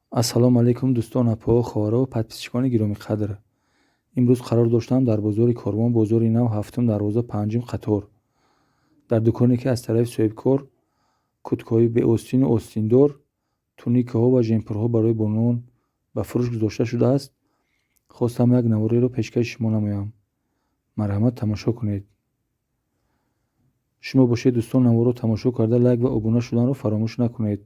Ассалому алайкум, дӯстон, апоҳо, хоҳаро, подписчикони гиромиқадр. Имрӯз қарор доштам дар бозори Корвон, бозори нав, ҳафтум дарвоза, панҷум қатор, дар дуконе, ки аз тарафи соҳибкор курткаҳои беостину остиндор, туникаҳо ва жемпурҳо барои бонувон ба фурӯш гузошта шудааст, хостам як навореро пешкаши шумо намоям. Марҳамат, тамошо кунед. Шумо бошед, дӯстон, наворро тамошо карда, лайк ва обуна шуданро фаромӯш накунед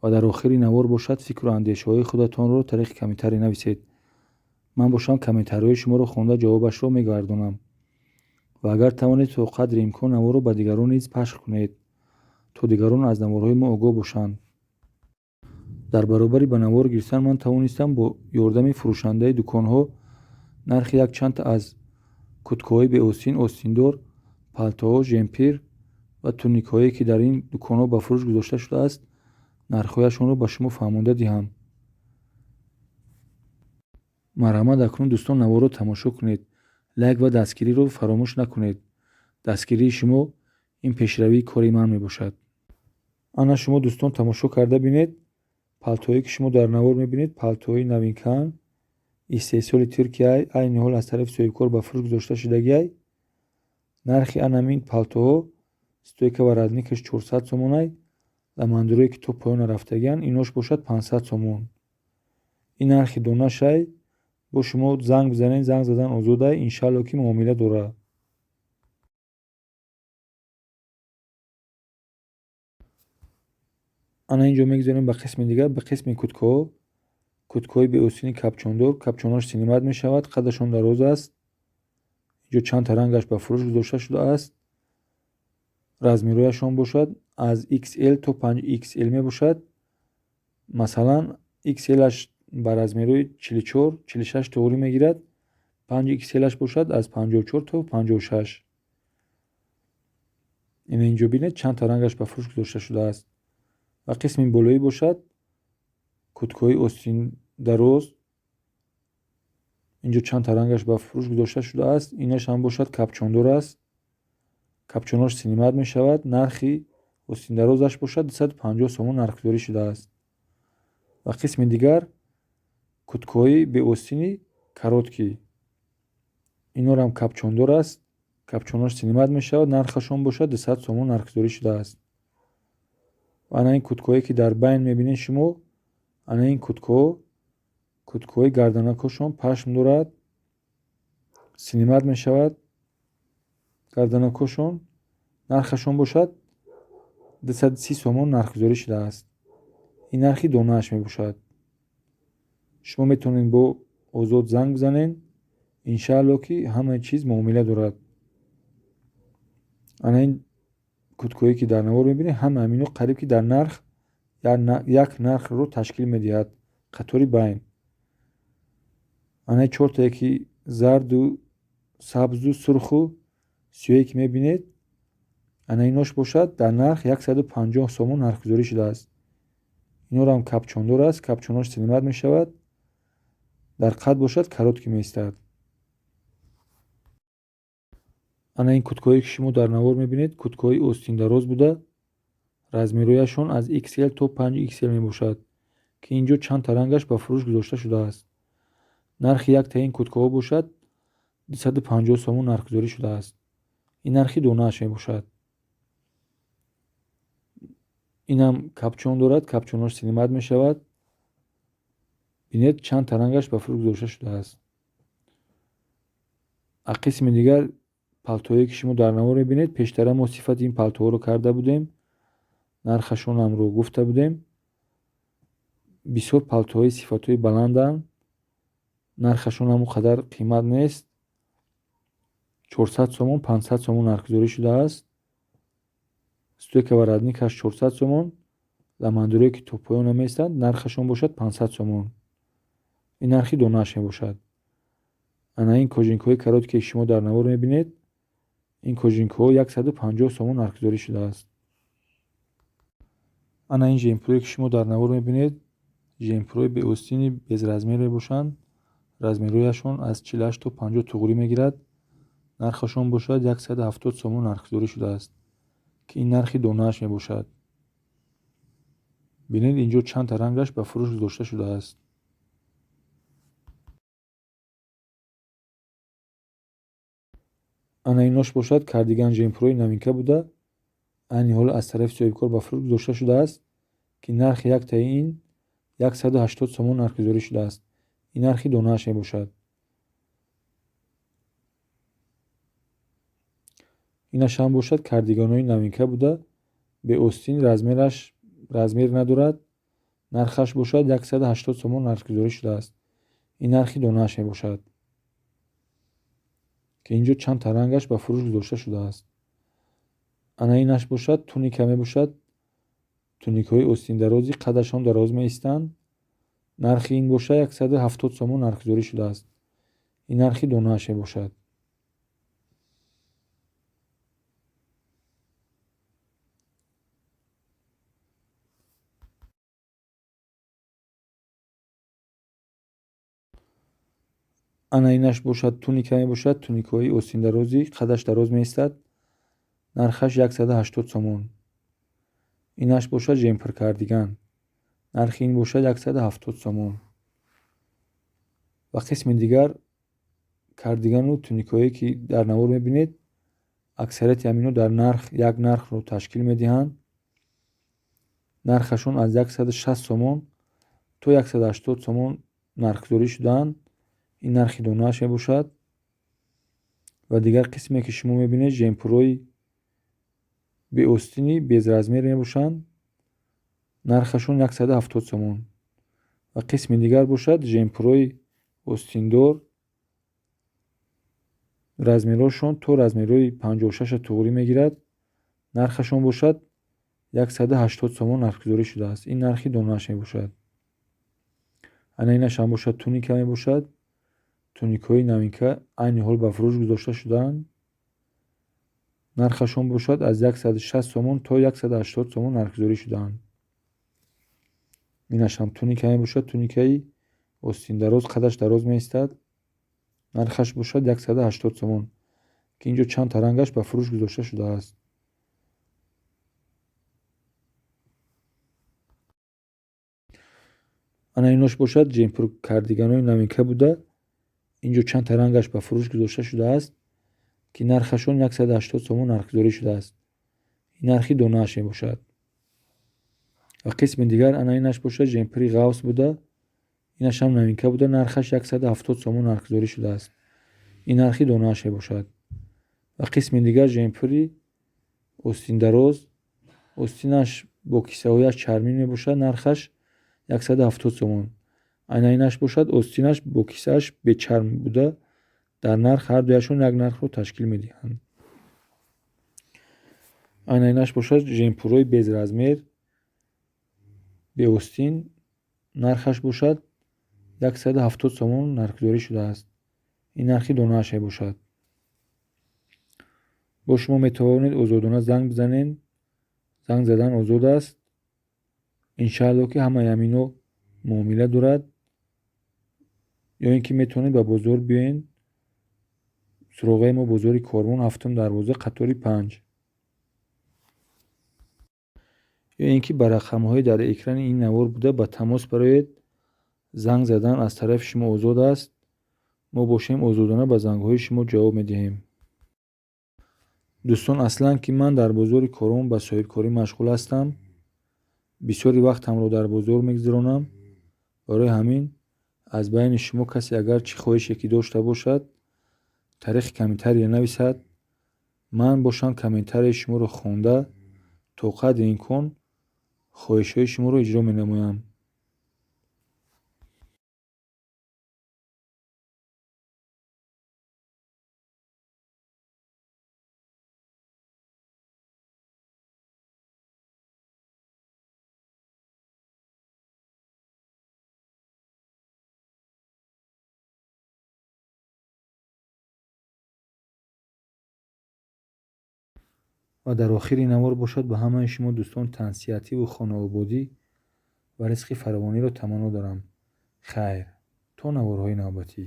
ва дар охири навор бошад, фикру андешаҳои худатонро тариқи комментарий нависед. Ман бошам, комментариҳои шуморо хонда, ҷавобашро мегардонам. Ва агар тавонед, то қадри имкон наворро ба дигарон низ пахш кунед, то дигарон аз наворҳои мо огоҳ бошанд. Дар баробари ба навор гирифтан ман тавонистам бо ёрдами фурӯшандаи дуконҳо нархи якчандта аз курткаҳои беостин, остиндор, палтоҳо, жемпир ва туникҳое, ки дар ин дуконҳо ба фурӯш гузошта шудааст, нархҳояшонро ба шумо фаҳмонда диҳам. Марҳамат, акнун, дӯстон, наворро тамошо кунед, лайк ва дастгириро фаромӯш накунед. Дастгирии шумо ин пешравии кори ман мебошад. Ана шумо, дӯстон, тамошо карда бинед. Палтоҳое, ки шумо дар навор мебинед, палтоҳои новинкаанд, истеҳсоли Туркияй, айни ҳол аз тарафи соҳибкор ба фурӯш гузошта шудагиай. Нархи анамин палтоҳо стойка воротникаш 400 сомонай, ламандурое, ки то поён нарафтагианд, инош бошад 500 сомон. Ин нархи донашай. Бо шумо занг бизанед, занг задан озодай, иншаалло, ки муомила дорад. Ана инҷо мегузарем ба қисми дигар, ба қисми курткаҳо. Курткаҳои беостини капчондор, капчонаш синимат мешавад, қадашон дароз аст. Инҷо чандта рангаш ба фурӯш гузошта шудааст. Размерҳояшон бошад, аз XL то 5XL мебошад. Масалан, XL-аш ба размерҳои 44, 46 туғрӣ мегирад, 5XL-аш бошад, аз 54 то 56. Ина инҷо бинед, чандта рангаш ба фурӯш гузошта шудааст. Ва қисми болоӣ бошад, курткаҳои остиндароз, инҷо чандта рангаш ба фурӯш гузошта шудааст. Инаш ҳам бошад, капчондор аст, капчонош синимат мешавад. Нархи остиндарозаш бошад, 250 сомон нархгузорӣ шудааст. Ва қисми дигар, курткаҳои беостини короткий, инорам капчондор аст, капчонош синимат мешавад, нархашон бошад, 200 сомон нархгузорӣ шудааст. Ва ана ин курткаҳое, ки дар байн мебинед шумо, ана ин курткаҳо, курткаҳои гарданакҳошон пашм дорад, синимат мешавад гарданакҳошон, нархашон бошад, 230 сомон нархгузорӣ шудааст. Ин нархи донааш мебошад. Шумо метавонед бо озод занг бизанед, иншаалло, ки ҳамаи чиз муомила дорад. Ана ин курткаҳое, ки дар навор мебинед, ҳама ҳамино қариб ки дар нарх як нархро ташкил медиҳад, қатори байн. Ана чортае, ки зарду сабзу сурху сиёҳе, ки мебинед, ана инош бошад, дар нарх 150 сомон нархгузорӣ шудааст. Инорам капчондор аст, капчонош синимат мешавад, дар қад бошад, короткий меистад. Ана ин курткаҳое, ки шумо дар навор мебинед, курткаҳои остиндароз буда, размерҳояшон аз XL то 5XL мебошад, ки инҷо чандта рангаш ба фурӯш гузошта шудааст. Нархи яктаи ин курткаҳо бошад, 250 сомон нархгузорӣ шудааст. Ин нархи донааш мебошад. Инам капчон дорад, капчонош синимат мешавад. Бинед, чандта рангаш ба фурӯш гузошта шудааст. А қисми дигар, палтоҳое, ки шумо дар навор мебинед, пештара мо сифати ин палтоҳоро карда будем, нархашонамро гуфта будем. Бисёр палтоҳои сифатҳои баланданд, нархашон ҳам он қадар қимат нест. 400 сомон, 500 сомон нархгузорӣ шудааст. Стойка воротникаш 400 сомон, ламандурое, ки то поён намеистанд, нархашон бошад, 500 сомон. Ин нархи донааш мебошад. Ана ин кожинкаҳои короткие, ки шумо дар навор мебинед, ин кожинкаҳо 150 сомон нархгузорӣ шудааст. Ана ин жемпурое, ки шумо дар навор мебинед, жемпурҳои беостини безразмер мебошанд. Размерҳояшон аз 48 то 50 туғрӣ мегирад. Нархашон бошад, 170 сомон нархгузорӣ шудааст, ки ин нархи донааш мебошад. Бинед, инҷо чандта рангаш ба фурӯш гузошта шудааст. Ана инош бошад кардиган жемпурҳои новинка буда, айни ҳол аз тарафи соҳибкор ба фурӯш гузошта шудааст, ки нархи яктаи ин 180 сомон нархгузорӣ шудааст. Ин нархи донааш мебошад. Инаш ҳам бошад кардиганҳои новинка буда, беостин, размераш размер надорад, нархаш бошад 180 сомон нархгузорӣ шудааст. Ин нархи донааш мебошад, ки инҷо чандта рангаш ба фурӯш гузошта шудааст. Ана инаш бошад туника мебошад. Туникҳои остиндарози қадашон дароз меистанд. Нархи ин бошад 170 сомон нархгузорӣ шудааст. Ин нархи донааш мебошад. Ана инаш бошад туника мебошад. Туникҳои остиндарози қадаш дароз меистад. Нархаш 180 сомон. Инаш бошад жемпр кардиган. Нархи ин бошад 170 сомон. Ва қисми дигар кардигану туникҳое ки дар навор мебинед, аксарияти ҳаминҳо дар нарх як нархро ташкил медиҳанд. Нархашон аз 160 сомон то 180 сомон нархгузорӣ шудаанд. Ин нархи донааш мебошад. Ва дигар қисме ки шумо мебинед, жемпурҳои беостини безразмер мебошанд. Нархашон 170 сомон. Ва қисми дигар бошад жемпурҳои остиндор, размерҳошон то размерҳои 56 туғрӣ мегирад. Нархашон бошад 180 сомон нархгузорӣ шудааст. Ин нархи донааш мебошад. Ана инаш ҳам бошад туника мебошад. Туникҳои новинка айни ҳол ба фурӯш гузошта шудаанд. Нархашон бошад аз 160 сомон то 180 сомон нархгузорӣ шудаанд. Инаш ҳам туника мебошад. Туникаи остиндароз қадаш дароз меистад. Нархаш бошад 180 сомон, ки инҷо чандта рангаш ба фурӯш гузошта шудааст. Ана инош бошад жемпур кардиганҳои новинка буда, инҷо чандта рангаш ба фурӯш гузошта шудааст, ки нархашон 180 сомон нархгузорӣ шудааст. Ин нархи донааш мебошад. Ва қисми дигар ана инаш бошад жемпури ғавс буда, инаш ҳам новинка буда, нархаш 170 сомон нархгузорӣ шудааст. Ин нархи донааш мебошад. Ва қисми дигар жемпури остиндароз, остинаш бо кисаҳояш чармин мебошад, нархаш 170 сомон. Ана инаш бошад остинаш бо кисааш бечарм буда, дар нарх ҳар дуяшон як нархро ташкил медиҳанд. Ана инаш бошад жемпурҳои безразмер, беостин, нархаш бошад 170 сомон нархгузорӣ шудааст. Ин нархи донааш мебошад. Бо шумо метавонед озодона занг бизанед. Занг задан озод аст. Иншаалло ки ҳамаи ҳаминҳо муомила дорад. Ё ин ки метавонед ба бозор биёед. Суроғаи мо бозори Корвон, 7 дарвоза, қатори 5. Ё ин ки ба рақамҳои дар экрани ин навор буда ба тамос бароед. Занг задан аз тарафи шумо озод аст. Мо бошем озодона ба зангҳои шумо ҷавоб медиҳем. Дӯстон, аслан ки ман дар бозори Корвон ба соҳибкорӣ машғул ҳастам, бисёри вақтамро дар бозор мегузаронам. Барои ҳамин аз байни шумо касе агар чӣ хоҳише ки дошта бошад, тариқи комментария нависад. Ман бошам комментарияи шуморо хонда, то қадри имкон хоҳишҳои шуморо иҷро менамоям. Ва дар охири навор бошад ба ҳамаи шумо дӯстон тансиҳативу хонаободӣ ва ризқи фаровониро таманно дорам. Хайр, то наворҳои навбатӣ.